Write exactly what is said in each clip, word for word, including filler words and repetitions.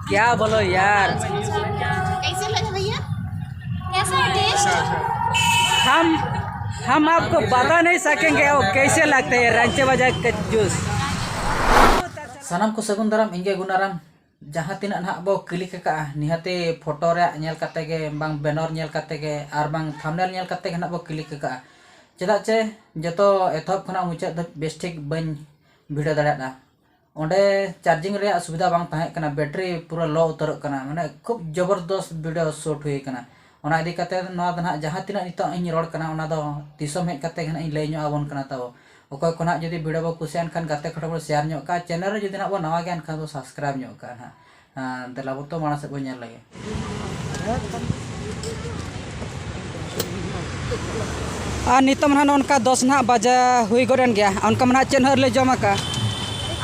क्या बोलो यार। कैसे लगा भैया? कैसा है टेस्ट? हम हम आपको बता नहीं सकेंगे वो कैसे लगते हैं रांची बाजार का जूस। ᱥᱟᱱᱟᱢ ᱠᱚ ᱥᱟᱹᱜᱩᱱ ᱫᱟᱨᱟᱢ, ᱤᱧ ᱜᱮ ᱜᱩᱱᱟᱨᱟᱢ᱾ ᱡᱟᱦᱟᱸ ᱛᱤᱱᱟᱹᱜ ᱱᱟᱦᱟᱜ ᱵᱚ ᱠᱞᱤᱠ ᱟᱠᱟᱫᱼᱟ, ᱱᱤᱦᱟᱹᱛᱤ ᱯᱷᱳᱴᱳ ᱨᱮᱭᱟᱜ ᱧᱮᱞ ᱠᱟᱛᱮ ᱜᱮ, ᱵᱟᱝ ᱵᱮᱱᱟᱨ ᱧᱮᱞ ᱠᱟᱛᱮ ᱜᱮ, ᱟᱨ ᱵᱟᱝ ᱛᱷᱟᱢᱵᱱᱮᱞ ᱧᱮᱞ ᱠᱟᱛᱮ ᱜᱮ ᱱᱟᱦᱟᱜ ᱵᱚ ᱠᱞᱤᱠ ᱟᱠᱟᱫᱼᱟ᱾ ᱪᱮᱫᱟᱜ ᱪᱮ ᱡᱚᱛᱚ ᱮᱛᱚᱦᱚᱵ ᱠᱷᱚᱱᱟᱜ ᱢᱩᱪᱟᱹᱫ ᱫᱷᱟᱹᱵᱤᱡ ᱵᱮᱥ ᱴᱷᱤᱠ ᱵᱟᱹᱧ ᱵᱷᱤᱰᱤᱭᱳ ᱫᱟᱲᱮᱭᱟᱫᱼᱟ᱾ ᱚᱸᱰᱮ ᱪᱟᱨᱡᱤᱝ ᱨᱮᱭᱟᱜ ᱥᱩᱵᱤᱫᱷᱟ ᱵᱟᱝ ᱛᱟᱦᱮᱸ ᱠᱟᱱᱟ, ᱵᱮᱴᱨᱤ ᱯᱩᱨᱟᱹ ᱞᱳ ᱩᱛᱟᱹᱨᱚᱜ ᱠᱟᱱᱟ, ᱢᱟᱱᱮ ᱠᱷᱩᱵ ᱡᱚᱵᱚᱨᱫᱚᱥ ᱵᱷᱤᱰᱤᱭᱳ ᱥᱩᱴ ᱦᱩᱭ ᱠᱟᱱᱟ᱾ ᱚᱱᱟ ᱤᱫᱤ ᱠᱟᱛᱮ ᱱᱚᱣᱟ ᱫᱚ ᱱᱟᱦᱟᱜ ᱡᱟᱦᱟᱸ ᱛᱤᱱᱟᱹᱜ ᱱᱤᱛᱚᱜ ᱤᱧ ᱨᱚᱲ ᱠᱟᱱᱟ, ᱚᱱᱟ ᱫᱚ ᱫᱤᱥᱚᱢ ᱦᱮᱡ ᱠᱟᱛᱮ ᱜᱮ ᱱᱟᱦᱟᱜ ᱤᱧ ᱞᱟᱹᱭ ᱧᱚᱜ ᱟᱵᱚᱱ ᱠᱟᱱᱟ᱾ ᱛᱟᱵᱚ ᱚᱠᱚᱭ ᱠᱚ ᱱᱟᱦᱟᱜ ᱡᱩᱫᱤ ᱵᱷᱤᱰᱤᱭᱳ ᱵᱚ ᱠᱩᱥᱤᱭᱟᱜ ᱠᱷᱟᱱ, ᱜᱟᱛᱮ ᱠᱚ ᱴᱷᱮᱱ ᱵᱚ ᱥᱮᱭᱟᱨ ᱧᱚᱜ ᱠᱟᱜᱼᱟ, ᱪᱮᱱᱮᱞ ᱨᱮ ᱡᱩᱫᱤ ᱱᱟᱦᱟᱜ ᱵᱚ ᱱᱟᱣᱟ ᱜᱮᱭᱟ ᱮᱱᱠᱷᱟᱱ ᱵᱚ ᱥᱟᱵᱥᱠᱨᱟᱭᱤᱵ ᱧᱚᱜ ᱠᱟᱜᱼᱟ ᱱᱟᱦᱟᱜ᱾ ᱟᱨ ᱫᱮᱞᱟ ᱵᱚ ᱛᱚ ᱢᱟᱲᱟᱝ ᱥᱮᱫ ᱵᱚ ᱧᱮᱞ ᱞᱮᱜᱮ᱾ ᱟᱨ ᱱᱤᱛᱚᱜ ᱢᱟ ᱱᱟᱦᱟᱜ ᱱᱚᱜᱼᱚ ᱱᱚᱝᱠᱟ ᱫᱚᱥ ᱱᱟᱦᱟᱜ ᱵᱟᱡᱟ ᱦᱩᱭ ᱜᱚᱫ ᱮᱱ ᱜᱮᱭᱟ, ᱚᱱᱠᱟ ᱢᱟ ᱱᱟᱦᱟᱜ ᱪᱮᱫ ᱦᱚᱸ ᱟᱹᱣᱨᱤ ᱞᱮ ᱡᱚᱢ ᱟᱠᱟᱫᱼᱟ᱾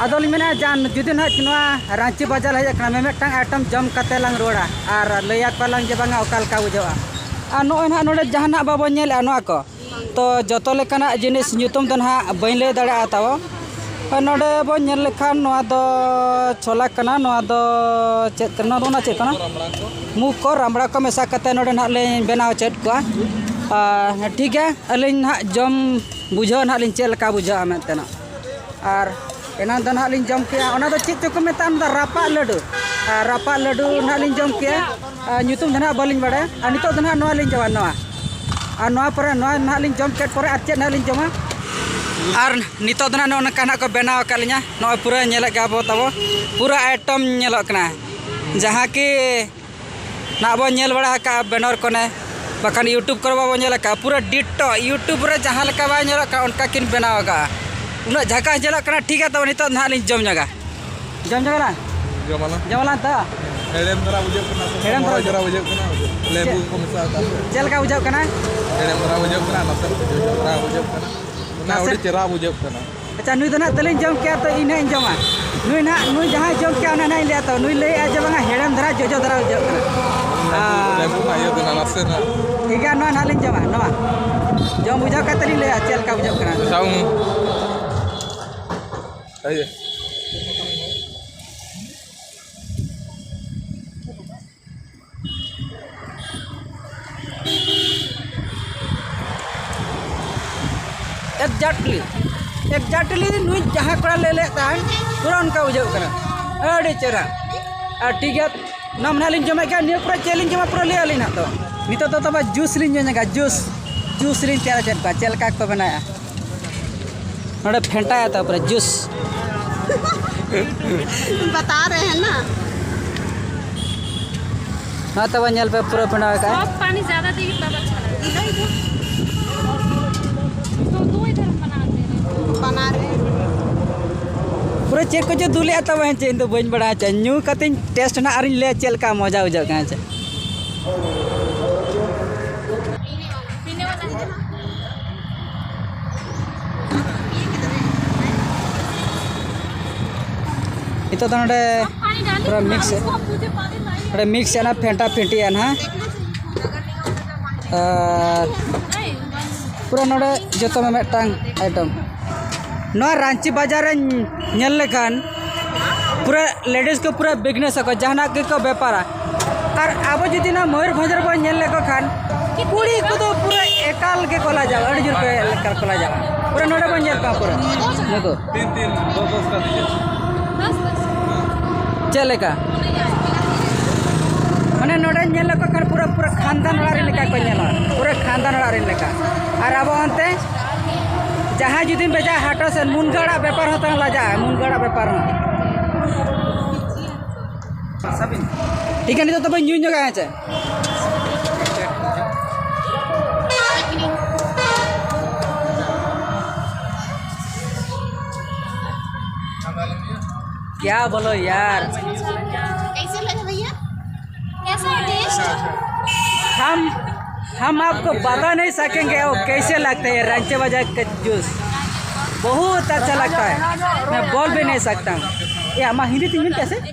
ᱟᱫᱚ ᱞᱤᱧ ᱢᱮᱱᱮᱫᱼᱟ, ᱡᱟᱦᱟᱸ ᱡᱩᱫᱤ ᱱᱟᱦᱟᱜ ᱱᱚᱣᱟ ᱨᱟᱺᱪᱤ ᱵᱟᱡᱟᱨ ᱞᱮ ᱦᱮᱡ ᱟᱠᱟᱱᱟ, ᱢᱤᱢᱤᱫᱴᱟᱝ ᱟᱭᱴᱮᱢ ᱡᱚᱢ ᱠᱟᱛᱮ ᱞᱟᱝ ᱨᱩᱣᱟᱹᱲᱟ ᱟᱨ ᱞᱟᱹᱭ ᱟᱠᱚᱣᱟᱞᱟᱝ ᱡᱮ ᱵᱟᱝᱟ ᱚᱠᱟ ᱞᱮᱠᱟ ᱵᱩᱡᱷᱟᱹᱜᱼᱟ᱾ ᱟᱨ ᱱᱚᱜᱼᱚᱭ ᱱᱟᱦᱟᱜ ᱱᱚᱰᱮ ᱡᱟᱦᱟᱱᱟᱜ ᱵᱟᱵᱚᱱ ᱧᱮᱞᱮᱫᱼᱟ ᱱᱚᱣᱟ ᱠᱚ, ᱛᱚ ᱡᱚᱛᱚ ᱞᱮᱠᱟᱱᱟᱜ ᱡᱤᱱᱤᱥ ᱧᱩᱛᱩᱢ ᱫᱚ ᱱᱟᱦᱟᱜ ᱵᱟᱹᱧ ᱞᱟᱹᱭ ᱫᱟᱲᱮᱭᱟᱜᱼᱟ ᱛᱟᱵᱚ᱾ ᱟᱨ ᱱᱚᱰᱮ ᱵᱚᱱ ᱧᱮᱞ ᱞᱮᱠᱷᱟᱱ ᱱᱚᱣᱟ ᱫᱚ ᱪᱷᱳᱞᱟ ᱠᱟᱱᱟ, ᱱᱚᱣᱟ ᱫᱚ ᱪᱮᱫ ᱠᱟᱱᱟ, ᱱᱚᱣᱟ ᱫᱚ ᱚᱱᱟ ᱪᱮᱫ ᱠᱟᱱᱟ? ᱢᱩᱜᱽ ᱠᱚ ᱨᱟᱢᱲᱟ ᱠᱚ ᱢᱮᱥᱟ ᱠᱟᱛᱮ ᱱᱚᱰᱮ ᱱᱟᱦᱟᱜ ᱞᱤᱧ ᱵᱮᱱᱟᱣ ᱦᱚᱪᱚᱭᱮᱫ ᱠᱚᱣᱟ᱾ ᱟᱨ ᱴᱷᱤᱠ ᱜᱮᱭᱟ, ᱟᱹᱞᱤᱧ ᱱᱟᱦᱟᱜ ᱡᱚᱢ ᱵᱩᱡᱷᱟᱹᱣ ᱱᱟᱦᱟᱜ ᱞᱤᱧ ᱪᱮᱫ ᱞᱮᱠᱟ ᱵᱩᱡᱷᱟᱹᱜᱼᱟ ᱢᱮᱱᱛᱮ ᱱᱟᱜ᱾ ᱟᱨ ᱮᱱᱟᱝ ᱫᱚ ᱱᱟᱦᱟᱜ ᱞᱤᱧ ᱡᱚᱢ ᱠᱮᱜᱼᱟ, ᱚᱱᱟ ᱫᱚ ᱪᱮᱫ ᱪᱚᱠᱚ ᱢᱮᱛᱟᱜᱼᱟ, ᱚᱱᱟ ᱫᱚ ᱨᱟᱯᱟᱜ ᱞᱟᱹᱰᱩ᱾ ᱟᱨ ᱨᱟᱯᱟᱜ ᱞᱟᱹᱰᱩ ᱱᱟᱦᱟᱜ ᱞᱤᱧ ᱡᱚᱢ ᱠᱮᱜᱼᱟ, ᱟᱨ ᱧᱩᱛᱩᱢ ᱫᱚ ᱱᱟᱦᱟᱜ ᱵᱟᱹᱞᱤᱧ ᱵᱟᱲᱟᱭᱟ᱾ ᱟᱨ ᱱᱤᱛᱚᱜ ᱫᱚ ᱱᱟᱦᱟᱜ ᱱᱚᱣᱟ ᱞᱤᱧ ᱡᱚᱢᱟ, ᱱᱚᱣᱟ᱾ ᱟᱨ ᱱᱚᱣᱟ ᱯᱚᱨᱮ ᱱᱚᱣᱟ ᱱᱟᱦᱟᱜ ᱞᱤᱧ ᱡᱚᱢ ᱠᱮᱫ ᱯᱚᱨᱮ ᱟᱨ ᱪᱮᱫ ᱱᱟᱦᱟᱜ ᱞᱤᱧ ᱡᱚᱢᱟ? ᱟᱨ ᱱᱤᱛᱚᱜ ᱫᱚ ᱱᱟᱦᱟᱜ ᱱᱚᱜᱼᱚ ᱱᱚᱝᱠᱟ ᱱᱟᱦᱟᱜ ᱠᱚ ᱵᱮᱱᱟᱣ ᱟᱠᱟᱫ ᱞᱤᱧᱟ᱾ ᱱᱚᱜᱼᱚᱭ ᱯᱩᱨᱟᱹ ᱧᱮᱞᱮᱫ ᱜᱮᱭᱟ ᱵᱚ ᱛᱟᱵᱚ, ᱯᱩᱨᱟᱹ ᱟᱭᱴᱮᱢ ᱧᱮᱞᱚᱜ ᱠᱟᱱᱟ, ᱡᱟᱦᱟᱸ ᱠᱤ ᱱᱟᱦᱟᱜ ᱵᱚ ᱧᱮᱞ ᱵᱟᱲᱟ ᱟᱠᱟᱫᱼᱟ ᱵᱮᱱᱟᱨ ᱠᱚᱨᱮ, ᱵᱟᱠᱷᱟᱱ YouTube ᱠᱚᱨᱮ ᱵᱟᱵᱚ ᱧᱮᱞ ᱟᱠᱟᱫᱼᱟ᱾ ᱯᱩᱨᱟᱹ ᱰᱤᱴᱳ YouTube ᱨᱮ ᱡᱟᱦᱟᱸ ᱞᱮᱠᱟ ᱵᱟᱭ ᱧᱮᱞᱚᱜ ᱠᱟᱱᱟ, ᱚᱱᱠᱟ ᱠᱤᱱ ᱵᱮᱱᱟᱣ ᱟᱠᱟᱫᱼᱟ᱾ ᱩᱱᱟᱹᱜ ᱡᱷᱟᱠᱟᱥ ᱧᱮᱞᱚᱜ ᱠᱟᱱᱟ᱾ ᱴᱷᱤᱠ ᱜᱮᱭᱟ, ᱛᱚᱵᱮ ᱱᱤᱛᱚᱜ ᱱᱟᱦᱟᱜ ᱞᱤᱧ ᱡᱚᱢ ᱧᱚᱜᱟ᱾ ᱡᱚᱢ ᱧᱚᱜᱟ ᱞᱟᱝ? ᱡᱚᱢᱟᱞᱟᱝ᱾ ᱡᱚᱢ ᱟᱞᱟᱝ ᱛᱚ? ᱦᱮᱲᱮᱢ ᱫᱷᱟᱨᱟ ᱵᱩᱡᱷᱟᱹᱜ ᱠᱟᱱᱟ ᱥᱮ ᱦᱮᱲᱮᱢ ᱫᱷᱟᱨᱟ ᱢᱚᱡᱽ ᱫᱷᱟᱨᱟ ᱵᱩᱡᱷᱟᱹᱜ ᱠᱟᱱᱟ? ᱞᱮᱵᱩ ᱪᱮᱫ? ᱠᱚ ᱢᱮᱥᱟ ᱟᱠᱟᱫ ᱛᱮ᱾ ᱪᱮᱫ ᱞᱮᱠᱟ ᱵᱩᱡᱷᱟᱹᱜ ᱠᱟᱱᱟ? ᱦᱮᱲᱮᱢ ᱫᱷᱟᱨᱟ ᱵᱩᱡᱷᱟᱹᱜ ᱠᱟᱱᱟ, ᱱᱟᱥᱮ ᱡᱚᱡᱚ ᱫᱷᱟᱨᱟ ᱵᱩᱡᱷᱟᱹᱜ ᱠᱟᱱᱟ᱾ ᱚᱱᱟ ᱱᱟᱥᱮ ᱟᱹᱰᱤ ᱪᱮᱦᱨᱟ ᱵᱩᱡᱷᱟᱹᱜ ᱠᱟᱱᱟ᱾ ᱟᱪᱪᱷᱟ, ᱱᱩᱭ ᱫᱚ ᱱᱟᱦᱟᱜ ᱛᱟᱹᱞᱤᱧ ᱡᱚᱢ ᱠᱮᱜᱼᱟ, ᱛᱚ ᱤᱧ ᱱᱟᱦᱟᱜ ᱤᱧ ᱡᱚᱢᱟ᱾ ᱱᱩᱭ ᱱᱟᱦᱟᱜ, ᱱᱩᱭ ᱡᱟᱦᱟᱸᱭ ᱡᱚᱢ ᱠᱮᱜᱼᱟ, ᱚᱱᱟ ᱱᱟᱦᱟᱜ ᱤᱧ ᱞᱟᱹᱭᱟ, ᱛᱚ ᱱᱩᱭ ᱞᱟᱹᱭᱮᱜᱼᱟ ᱡᱮ ᱵᱟᱝᱟ ᱦᱮᱲᱮᱢ ᱫᱷᱟᱨᱟ ᱡᱚᱡᱚ ᱫᱷᱟᱨᱟ ᱵᱩᱡᱷᱟᱹᱜ ᱠᱟᱱᱟ᱾ ᱟᱨ ᱞᱮᱵᱩ ᱨᱮᱱᱟᱜ ᱤᱭᱟᱹ ᱫᱚ ᱱᱟᱥᱮ ᱱᱟᱜ᱾ ᱴᱷᱤᱠ ᱜᱮᱭᱟ, ᱱᱚᱣᱟ ᱱᱟᱦᱟᱜ ᱞᱤᱧ ᱡᱚᱢᱟ, ᱱᱚᱣᱟ᱾ ᱡᱚᱢ ᱵᱩᱡᱷᱟᱹᱣ ᱠᱟᱛᱮ ᱞᱤᱧ ᱞᱟᱹᱭᱟ ᱪᱮᱫ ᱞᱮᱠᱟ ᱵᱩᱡᱷᱟᱹᱜ ᱠᱟᱱᱟ᱾ ᱢᱮᱥᱟᱣ ᱢᱮ᱾ ᱦᱳᱭ᱾ Exactly, exactly ᱱᱩᱭ ᱡᱟᱦᱟᱸ ᱠᱚᱲᱟ ᱞᱟᱹᱭ ᱞᱮᱫ ᱛᱟᱦᱮᱸᱫ, ᱯᱩᱨᱟᱹ ᱚᱱᱠᱟ ᱵᱩᱡᱷᱟᱹᱜ ᱠᱟᱱᱟ᱾ ᱟᱹᱰᱤ ᱪᱮᱦᱨᱟ᱾ ᱟᱨ ᱴᱷᱤᱠ ᱜᱮᱭᱟ, ᱱᱚᱣᱟ ᱢᱟ ᱱᱟᱦᱟᱜ ᱞᱤᱧ ᱡᱚᱢᱮᱫ ᱜᱮᱭᱟ, ᱱᱤᱭᱟᱹ ᱯᱚᱨᱮ ᱪᱮᱫ ᱞᱤᱧ ᱡᱚᱢᱟ ᱯᱩᱨᱟᱹ ᱞᱟᱹᱭ ᱟᱹᱞᱤᱧ ᱱᱟᱦᱟᱜ ᱛᱚ᱾ ᱱᱤᱛᱚᱜ ᱫᱚ ᱛᱚᱵᱮ ᱡᱩᱥ ᱞᱤᱧ ᱧᱩᱭᱟ, ᱡᱩᱥ, ᱡᱩᱥ ᱞᱤᱧ ᱛᱮᱭᱟᱨ ᱦᱚᱪᱚᱭᱮᱫ ᱠᱚᱣᱟ, ᱪᱮᱫ ᱞᱮᱠᱟ ᱠᱚ ᱵᱮᱱᱟᱣᱮᱫᱼᱟ᱾ ᱱᱚᱰᱮ ᱯᱷᱮᱱᱴᱟᱭᱟ, ᱛᱟᱨᱯᱚᱨᱮ ᱡᱩᱥ᱾ बता रहे हैं ना। ᱱᱚᱣᱟ ᱛᱟᱵᱚᱱ ᱧᱮᱞ ᱯᱮ, ᱯᱩᱨᱟᱹ ᱯᱷᱮᱱᱴᱟ ᱟᱠᱟᱫᱼᱟ᱾ सब पानी ज्यादा देगी तब अच्छा लगेगा। नहीं, इधर। तो दो इधर हम बना दे रहे हैं। बना रहे हैं। ᱯᱩᱨᱟᱹ ᱪᱮᱫ ᱠᱚᱪᱚ ᱫᱩᱞᱮᱜᱼᱟ ᱛᱟᱵᱚᱱ, ᱦᱮᱸ ᱪᱮ, ᱤᱧ ᱫᱚ ᱵᱟᱹᱧ ᱵᱟᱲᱟᱭᱟ᱾ ᱪᱮ, ᱧᱩ ᱠᱟᱛᱮᱧ ᱴᱮᱥᱴ ᱱᱟᱜ ᱟᱨᱤᱧ ᱞᱟᱹᱭᱟ ᱪᱮᱫ ᱞᱮᱠᱟ ᱢᱚᱡᱟ ᱵᱩᱡᱷᱟᱹᱜ ᱠᱟᱱᱟ᱾ ᱪᱮ, ᱱᱤᱛᱚᱜ ᱫᱚ ᱱᱚᱰᱮ ᱯᱩᱨᱟᱹ ᱢᱤᱠᱥ, ᱱᱚᱰᱮ ᱢᱤᱠᱥ ᱮᱱᱟ, ᱯᱷᱮᱱᱴᱟ ᱯᱷᱮᱱᱴᱤ ᱮᱱᱟ ᱦᱟᱸᱜ᱾ ᱟᱨ ᱯᱩᱨᱟᱹ ᱱᱚᱰᱮ ᱡᱚᱛᱚ ᱢᱤᱫᱴᱟᱝ ᱟᱭᱴᱮᱢ᱾ ᱱᱚᱣᱟ ᱨᱟᱺᱪᱤ ᱵᱟᱡᱟᱨ ᱨᱮ ᱧᱮᱞ ᱞᱮᱠᱷᱟᱱ ᱯᱩᱨᱟᱹ ᱞᱮᱰᱤᱥ ᱠᱚ ᱯᱩᱨᱟᱹ ᱵᱤᱡᱽᱱᱮᱥ ᱟᱠᱚ, ᱡᱟᱦᱟᱱᱟᱜ ᱜᱮᱠᱚ ᱵᱮᱯᱟᱨᱟ᱾ ᱟᱨ ᱟᱵᱚ ᱡᱩᱫᱤ ᱱᱚᱣᱟ ᱢᱚᱭᱩᱨᱵᱷᱚᱸᱡᱽ ᱨᱮᱵᱚᱱ ᱧᱮᱞ ᱞᱮᱠᱚ ᱠᱷᱟᱱ, ᱠᱩᱲᱤ ᱠᱚᱫᱚ ᱯᱩᱨᱟᱹ ᱮᱠᱟᱞ ᱜᱮᱠᱚ ᱞᱟᱡᱟᱣᱟ, ᱟᱹᱰᱤ ᱡᱳᱨ ᱠᱚ ᱮᱠᱟᱞ ᱠᱚ ᱞᱟᱡᱟᱣᱟ᱾ ᱯᱩᱨᱟᱹ ᱱᱚᱰᱮ ᱵᱚᱱ ᱧᱮᱞ ᱠᱚᱣᱟ ᱯᱩᱨᱟᱹ ᱱᱩᱠᱩ᱾ तीन तीन दो दो का दीजिए। ᱪᱮᱫ ᱞᱮᱠᱟ? ᱢᱟᱱᱮ ᱱᱚᱰᱮ ᱧᱮᱞ ᱞᱮᱠᱚ ᱠᱷᱟᱱ ᱯᱩᱨᱟᱹ, ᱯᱩᱨᱟᱹ ᱠᱷᱟᱱᱫᱟᱱ ᱚᱲᱟᱜ ᱨᱮᱱ ᱞᱮᱠᱟ ᱠᱚ ᱧᱮᱞᱚᱜᱼᱟ, ᱯᱩᱨᱟᱹ ᱠᱷᱟᱱᱫᱟᱱ ᱚᱲᱟᱜ ᱨᱮᱱ ᱞᱮᱠᱟ᱾ ᱟᱨ ᱟᱵᱚ ᱚᱱᱛᱮ ᱡᱟᱦᱟᱸᱭ ᱡᱩᱫᱤᱢ ᱵᱷᱮᱡᱟ ᱦᱟᱴᱚ ᱥᱮᱫ, ᱢᱩᱱᱜᱟᱹ ᱟᱲᱟᱜ ᱵᱮᱯᱟᱨ ᱦᱚᱸ ᱛᱟᱦᱮᱸ ᱞᱟᱡᱟᱜᱼᱟ, ᱢᱩᱱᱜᱟᱹ ᱟᱲᱟᱜ ᱵᱮᱯᱟᱨ ᱦᱚᱸ᱾ ᱴᱷᱤᱠ ᱜᱮᱭᱟ, ᱱᱤᱛᱚᱜ ᱛᱚᱵᱮ ᱧᱩ ᱧᱚᱜᱟ, ᱦᱮᱸ ᱪᱮ? क्या बोलो यार। कैसे लगा भैया? कैसा है टेस्ट? हम हम आपको बता नहीं सकेंगे वो कैसे लगते हैं रांचे बाजार का जूस। बहुत अच्छा लगता है, मैं बोल भी नहीं सकता हूँ। ये हम हिंदी तीन कैसे?